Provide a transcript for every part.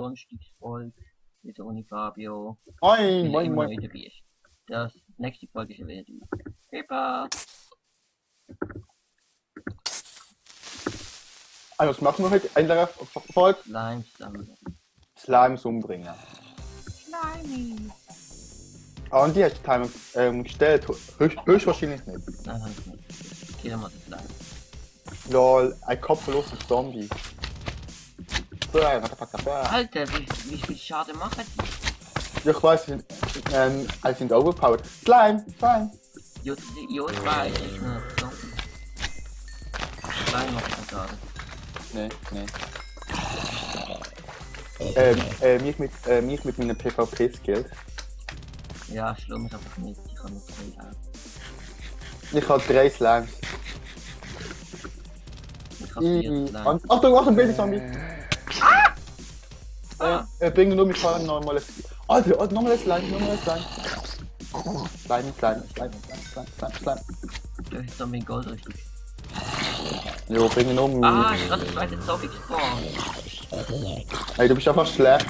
Donnerstagsfolge, wieder ohne Fabio. Moin, Weil er moin, immer noch moin. dabei ist. Das nächste Folge ist er wieder dabei. Pippa! Also, was machen wir heute in der Folge? Slime sammeln. Slimes umbringen. Slimy! Ah, und die hast du Timer gestellt? Höchstwahrscheinlich nicht. Nein, hab ich nicht. Killen wir den Slime. Lol, ein kopfloser Zombie. Alter, wie viel Schaden machen die? Ja, ich weiss, sie sind overpowered. Slime, Slime. Jo, ich weiß, das ist nur so. Slime macht keinen Schaden. Nee. Mich mit meinen PvP-Skills. Ja, schlimm ist einfach nicht. Ich kann nicht viel haben. Ich habe 3 Slimes. Ich hab 4 Slime. Achtung, Baby-Zombie! Bring nur mit ein normales. Alter, normales Slime. Slime. Du hast Zombie in Gold richtig. Jo, bring ihn um. Ich hab den zweiten Zombie gespawnt. Hey, du bist einfach schlecht.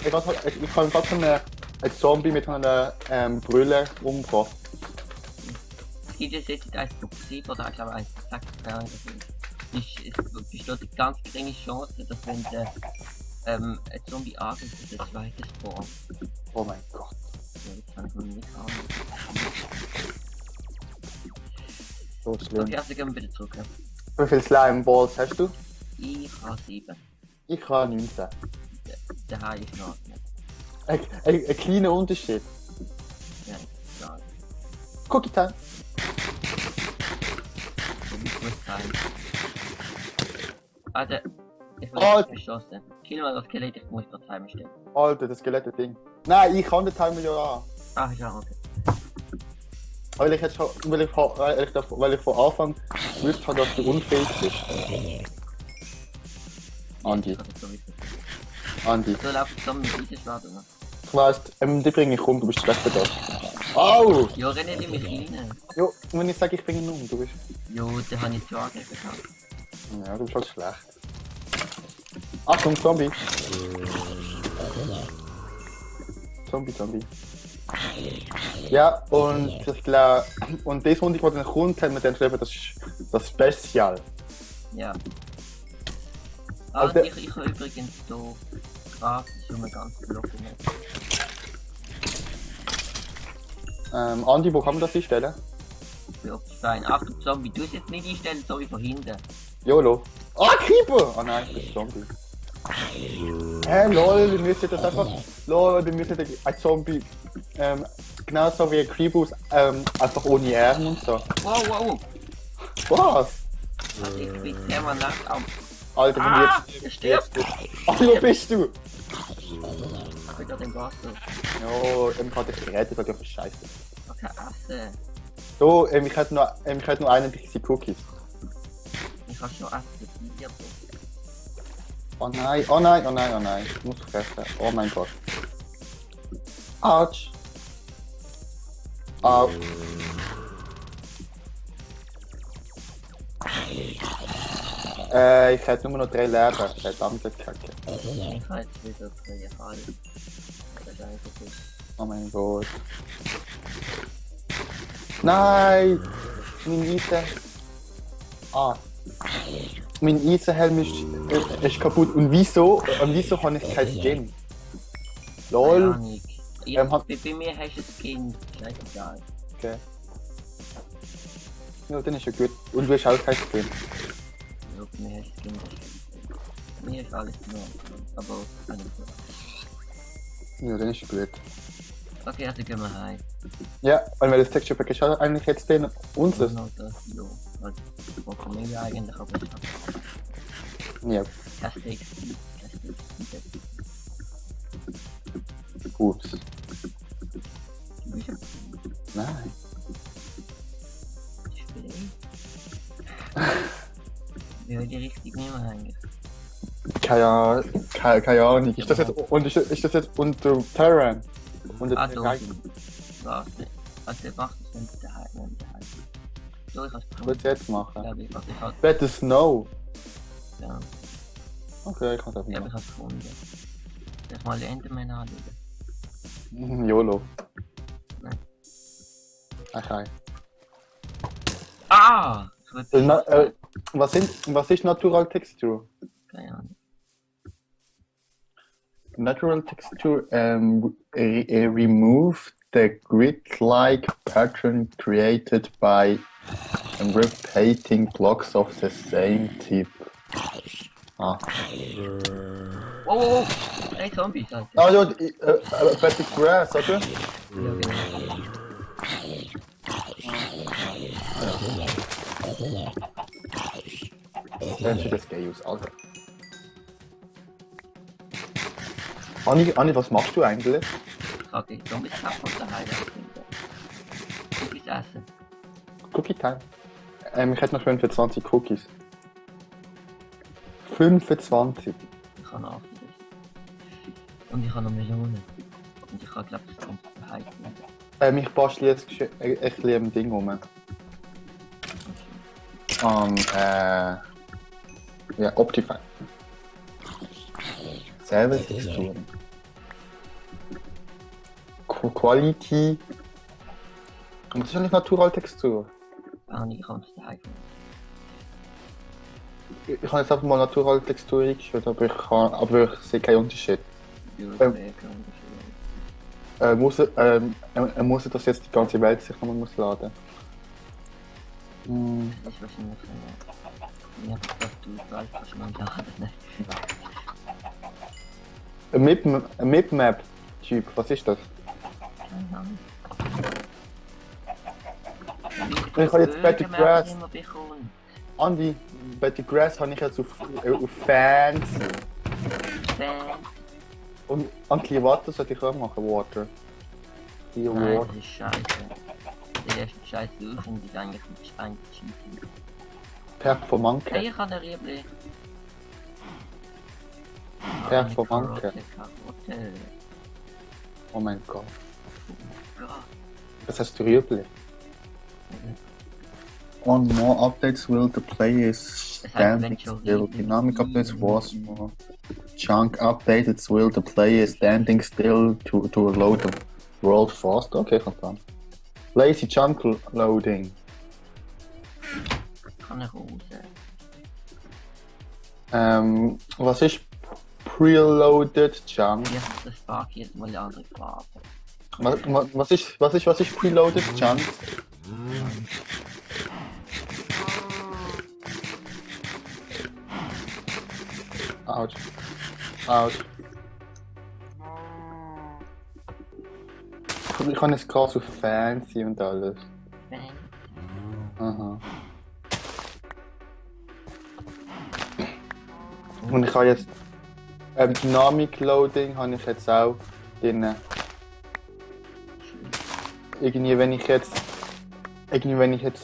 Ich kann gerade einen Zombie mit einer Brille umgebracht. Es gibt jetzt 1.7 oder ich glaube 1.6, keine Ahnung. Es besteht eine ganz geringe Chance, dass wenn der ein Zombie angreift, der zweite spawnt. Oh mein Gott. Ja, das kann ich mir nicht haben. So schlimm. Okay, also gehen wir wieder zurück. Ja. Wie viele Slime Balls hast du? Ich habe 7. Ich habe 19. Der Hai ist noch nicht. Ein kleiner Unterschied. Ja, egal. Cookie Time. So wie gut sein. Alter, ich Oh. bin geschossen. Kill mal das Skelett, ich muss gerade Timer stellen. Alter, das Skelette-Ding. Nein, ich kann den Timer ja an. Ah, ja, okay. Weil ich von Anfang gewusst habe, dass du unfähig bist. Andi. Ich hab das so wissen. Andi. So läuft zusammen mit diesem Schwert, oder? Ich weiss, die bringe ich um, du bist schlechter da. Au! Jo, renne die mich rein. Jo, wenn ich sage, ich bringe ihn um, du bist. Jo, der habe ich zu angegriffen. Ja, du bist halt schlecht. Achtung, Zombie! Zombie. Ja, und ich glaube, und das Hund, was dann kommt, haben wir dann geschrieben, das ist das Spezial. Ja. Also- Ich habe übrigens so grafisch schon ganz Block gemacht. Andi, wo kann man das einstellen? Für Stein. Achtung, Zombie, du es jetzt nicht einstellen, Zombie von hinten. YOLO. Ah, Creeper! Ah nein, das ist Zombie. Lol, wir müssen das einfach. Lol, wir müssen ein Zombie. Genauso wie ein Creeper, einfach ohne Arme und so. Wow. Was? Also ich bin sehr nach am. Alter, wenn du Er stirbt! Ach, wo bist du? Ich bin gerade im Wasser. Jo, ich hab dich gerettet, weil du einfach scheiße. Okay, Essen. So, ich hätte nur einen diese Cookies. Ich habe schon Essen hier. Oh nein. Ich muss fressen. Oh mein Gott. Autsch. Au. Ich hätte nur noch 3 Leben. Verdammte Kacke. Ich habe jetzt wieder 3 Fall. Das ist eigentlich gut. Oh mein Gott. Nein! Mein Eisen. Mein Eisenhelm ist kaputt. Und wieso habe ich kein Skin? LOL. Bei mir hast du ein Skin. Scheißegal. Okay. Ja, dann ist ja gut. Und du hast auch kein Skin. Ja, bei mir hast du ein Skin. Bei mir ist alles nur. Aber alles gut. Ja, dann ist ja gut. Okay, also gehen wir heim. Ja, weil das Texture Pack ist eigentlich jetzt den unseres. Noch das, ja. Also, von mir eigentlich, aber ich habe Ja, kein Steak. ups. Du bist ja Nein. Wie will die richtig nehmen eigentlich? Keine Ahnung. Ist das jetzt unter Terran? Unter Also, Terran? warte. Also, der macht es nicht daheim. So, ich hab's Was gefunden. willst du jetzt machen? Glaube ich, also ich hab's, Better Snow. ja. Okay, ich kann das Ja, aber nicht. ich hab's gefunden. Soll ich mal Enderman anschauen? YOLO. Nein. Okay. Ah! Ich will Na, was ist Natural Texture? keine Ahnung. Natural Texture remove the grid-like pattern created by repeating blocks of the same type. Ah. Oh, oh, oh! Hey, Zombies, Alter. Ah ja, Better Grass, oder? Ja, genau. Dann sieht das geil aus, Alter. Anni, was machst du eigentlich? Ich kann die Zombies kaufen und daheim finden. Cookies essen. Cookie Time. Ich hätte noch 25 Cookies. 25. Ich habe noch 8. Und ich habe noch Millionen. Und ich habe, glaube ich, das Ganze daheim finden. Ich bastle jetzt ein bisschen am Ding rum. Ja, Optifine. Selber Texturen. Quality. Und das ist ja nicht Natural Textur. Ah, nee, ich habe es daheim finden. Ich habe jetzt einfach mal Natural Textur eingestellt, aber ich sehe keinen Unterschied. Muss das jetzt die ganze Welt sich nochmal muss laden? Das ist wahrscheinlich ja, dass du weißt, was man laden nicht. Ein Map-Typ, was ist das? Keine Ahnung. Ich habe jetzt Better Grass. Immer bekommen. Andy, Better Grass habe ich jetzt auf Fans. Bam. Und an Clear Water sollte ich auch machen, Water. Clear Nein, Water. das ist scheiße. Der erste scheiß Lösung ist eigentlich cheating. Performance. Hey, ich habe eine Riebli. Performance. Karotte. Oh mein Gott. Ja. Das heißt Rüebli. On more updates will the player standing still. Dynamic updates was more. Chunk updates will the player standing still to load the world fast. Okay, kann dann. Lazy Chunk Loading. Kann ich raus. Was ist Preloaded Chunk? Ich habe das Spark jetzt mal die andere Farbe. Was ist Preloaded Chunk? Autsch. Autsch. Ich kann jetzt gerade so fancy und alles. Aha. Und ich habe jetzt Dynamic Loading habe ich jetzt auch drin. Irgendwie wenn ich jetzt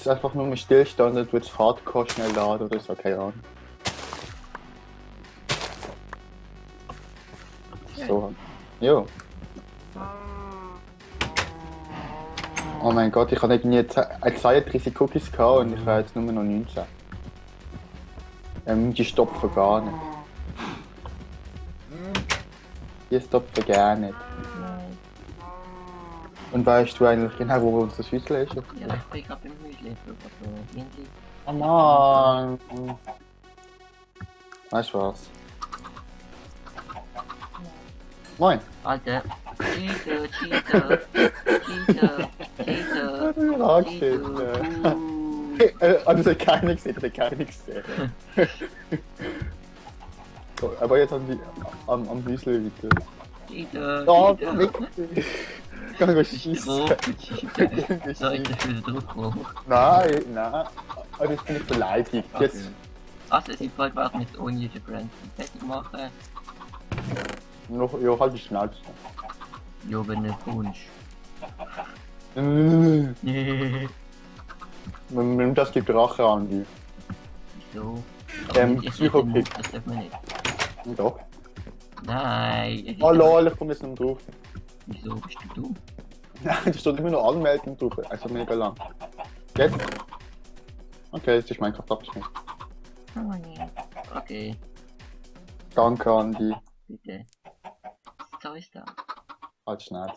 einfach nur mal stillstand, dann wird es Hardcore schnell laden oder so, keine Ahnung. So. Jo. Oh mein Gott, ich habe irgendwie 32 Cookies gehabt und ich habe jetzt nur noch 19. Die stopfen gar nicht. Die stopfen gar nicht. Und weißt du eigentlich genau, wo unser Häuschen ist? Ja, ich bin gerade beim Häuschen. Irgendwie. Oh Mann! Weißt du was? Moin! Alter. Cheater. Also, das hat keiner gesehen, So, aber jetzt am Häuschen weiter. Cheater. Oh, kann ich schießen? Soll ich das wieder draufkommen? Nein. Aber jetzt bin ich beleidigt. Jetzt. Also, es ist bald was mit Onion Brand fertig machen. Noch, ja, halt die Schnauze. Ja, wenn du kommst. Nee. Man das gibt Rache an die. Wieso? Psychokick. Das darf man nicht. Doch. Nein. Oh lol, ich komme jetzt nicht drauf. Wieso bist du dumm? Nein, da steht immer noch Anmeldung drauf. Also mega lang. Jetzt? Okay, jetzt ist Minecraft abgeschnitten. Oh nee. Okay, Danke, Andi. bitte. So ist da. Halt schnell.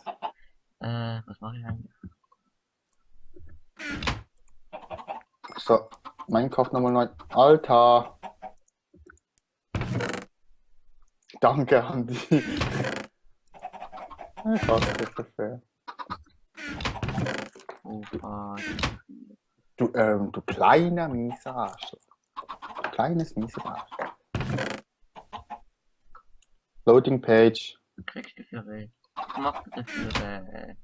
Was mache ich eigentlich? So, Minecraft nochmal neu. Alter! Danke, Andi. Ich hasse dich dafür. Oh, Du kleiner mieser Arschloch. Du kleines mieses Arschloch. Loading Page. kriegst du für was machst du dafür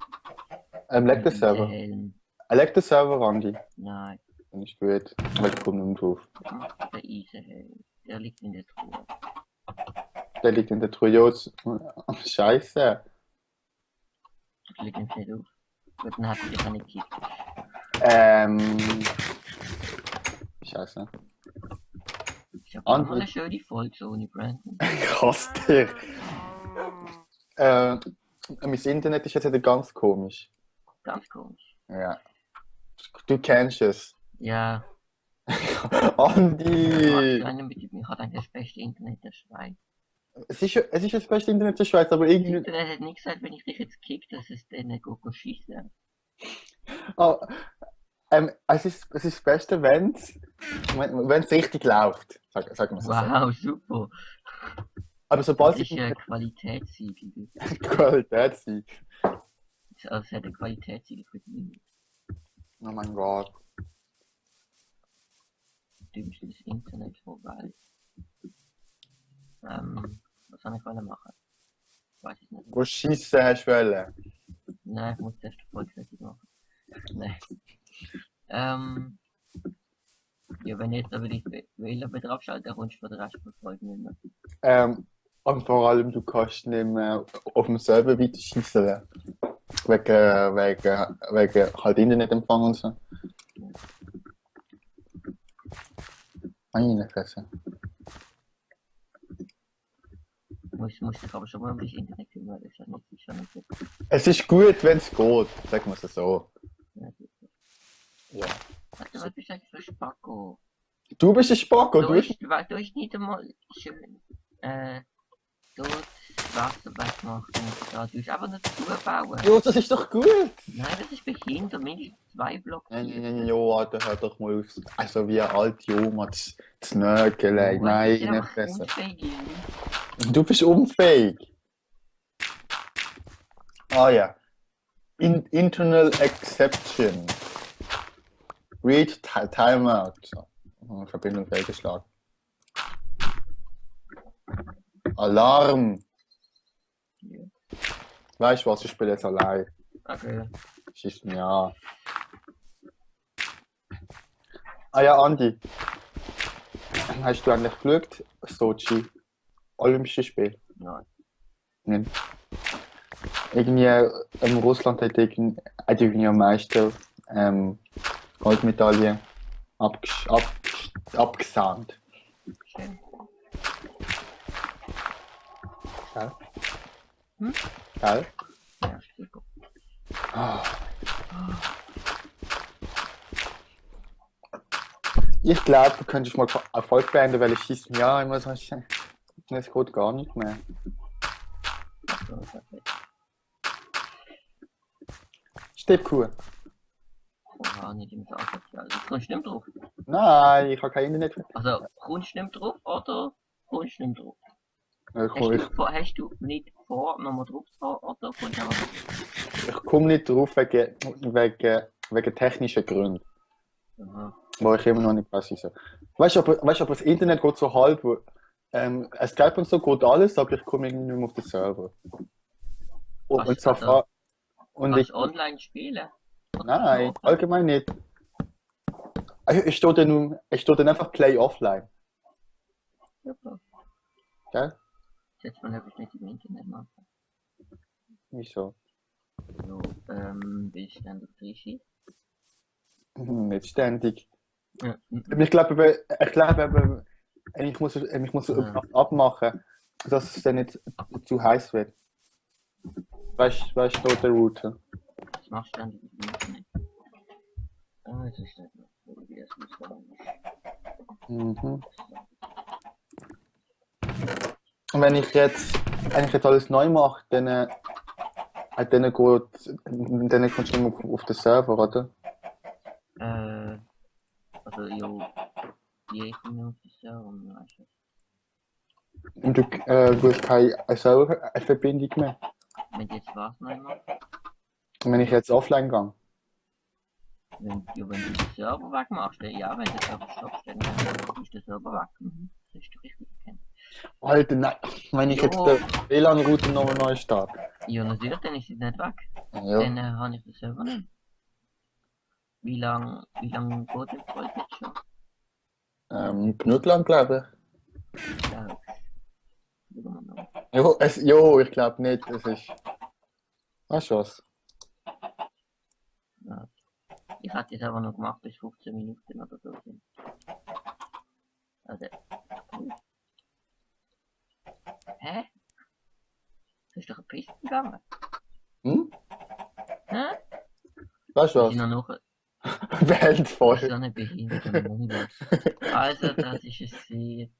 Leg den Server. Helm? Leg den Server, Andi. Nein, Dann ist gut. Aber ich komme nicht mehr drauf. was macht der Eisenhelm? Der liegt in der Truhe. Der liegt in der Truhe. Scheiße. Der liegt nicht auf. Gut, dann hat er dich auch nicht gekickt. Scheiße. Ich habe auch mal eine schöne Folge so ohne Brandon. Ich hasse dich. Mein Internet ist jetzt wieder ganz komisch. Ganz komisch. Ja. Du kennst es. Ja, Andi! ich hat eigentlich das beste Internet der Schweiz. Es ist das beste Internet der Schweiz, aber Das irgendwie. Internet hat nicht gesagt, wenn ich dich jetzt kick, dass es denen go schießen. Oh, es ist das Beste, wenn es richtig läuft. Sagen wir es so. Wow, super. Aber sobald Das ist ja ein Qualitätssiegel. Qualitätssieg. Also es hat ein Qualitätssiegel verdient. Oh mein Gott. Dümmstes Internet vorbei. Was soll ich machen? Weiß ich nicht. Wo schießen hast du wollen? Nein, ich muss erst die Folge fertig machen. Nein. Ja, wenn jetzt aber die Wähler mit draufschalten, dann kommst du für den Rest der Folge nicht mehr. Und vor allem, du kannst nicht mehr auf dem Server weiter schießen. Wegen halt Internetempfang und so. Meine Fresse. Muss dich aber schon mal um das Internet kümmern, das ist schon nicht gut. Es ist gut, wenn es geht, sagen wir es so. Ja, super. Ja. Was bist du eigentlich für Spacko? Du bist ein Spacko, Du hast nicht einmal schön dort Wasser wegmachen. Da tust du einfach nur zubauen. Ja, das ist doch gut! Nein, das ist behindert, mindestens 2 Blocks. Ja, Alter, hör doch mal auf. Also wie eine alte Oma zu nörgeln. Meine Fresse. Du bist unfähig. Ah ja. Internal Exception. Read Timeout. So. Verbindung fehlgeschlagen. Alarm. Ja. Weißt du was, ich spiele jetzt allein. Okay. Schießt mich an. Ah ja, Andi. Hast du eigentlich geschaut, Sochi? Olympische Spiel? Nein. Nein. Irgendwie Russland hat irgendwie am meisten Goldmedaillen abgesahnt. Schön. Gell? Hm? Gell? Ja, super. Ah. Ich glaube, du könntest mal Erfolg beenden, weil ich schieße mir ja immer so. Es geht gar nicht mehr. Stippkuh. Oh, nicht im Saal. Kommst du nicht drauf? Nein, ich habe kein Internet. Also, kommst du nicht drauf oder kommst du nicht drauf? Ich Hast du nicht vor, nochmal drauf zu fahren oder kommst du einfach drauf? komme nicht drauf wegen technischen Gründen. Aha. Wo ich immer noch nicht weiß, wieso. Weißt du, aber das Internet geht so halb. Skype und so geht alles, aber ich komme irgendwie nicht mehr auf den Server. Und Safari. Und Kannst du online spielen? Nein, allgemein nicht. Ich stehe dann einfach Play offline. Super. Gell? Jetzt mal etwas nicht im Internet machen. Wieso? So, bist du dann auf 3? Nicht ständig. Ja. Ich glaube, ich muss abmachen, dass es dann nicht zu heiß wird. Weißt du, der Router? Was machst du dann im Internet? Ah, jetzt ist das noch. Mhm. Und wenn ich jetzt alles neu mache, dann kommst du nicht mehr auf den Server, oder? Also, jo, je komme auf den Server, weißt du. Und du hast keine Serververbindung mehr. Wenn du jetzt was neu machst, Und wenn ich jetzt offline gehe. wenn du den Server wegmachst, ja, wenn der Server stoppst, dann ist der Server weg. Das hast du richtig erkannt. Alter, nein, wenn ich jetzt Jo. die WLAN-Route nochmal neu starte. Ja, natürlich, dann ist sie nicht weg. Ja. Dann habe ich den Server nicht. Wie lang geht der Projekt jetzt schon? Genug lang, glaube ich. Ja, schauen wir mal. Ich glaube nicht, es ist... Weißt du was? Ja. Ich hatte es aber noch gemacht bis 15 Minuten oder so. Also, hä? Du bist doch ein Pisten gegangen? Hm? Hä? Weißt du Wir was? sind noch nachher. Welt Das ist voll. so eine behinderte Mumble. Also, das ist es. Jetzt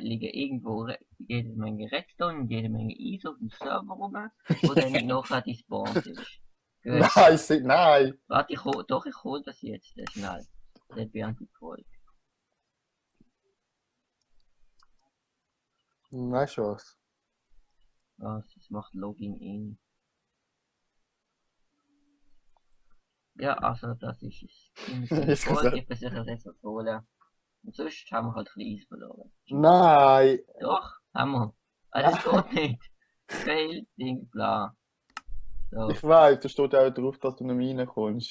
liegen irgendwo jede Menge Redstone und jede Menge Eis auf dem Server rum, wo dann nachher die Spawns ist. Gut. Nein! Warte, ich hol das jetzt schnell. Dann während die Folge. Weißt du was? Was? Es macht Login in. Ja, also das ist es. Ist Folge, ich versuche es jetzt zu holen. Und sonst haben wir halt ein bisschen Eis verloren. Nein! Doch, haben wir. Also es geht nicht. Fail, Ding, bla. So. Ich weiß, da steht auch drauf, dass du nicht mehr reinkommst.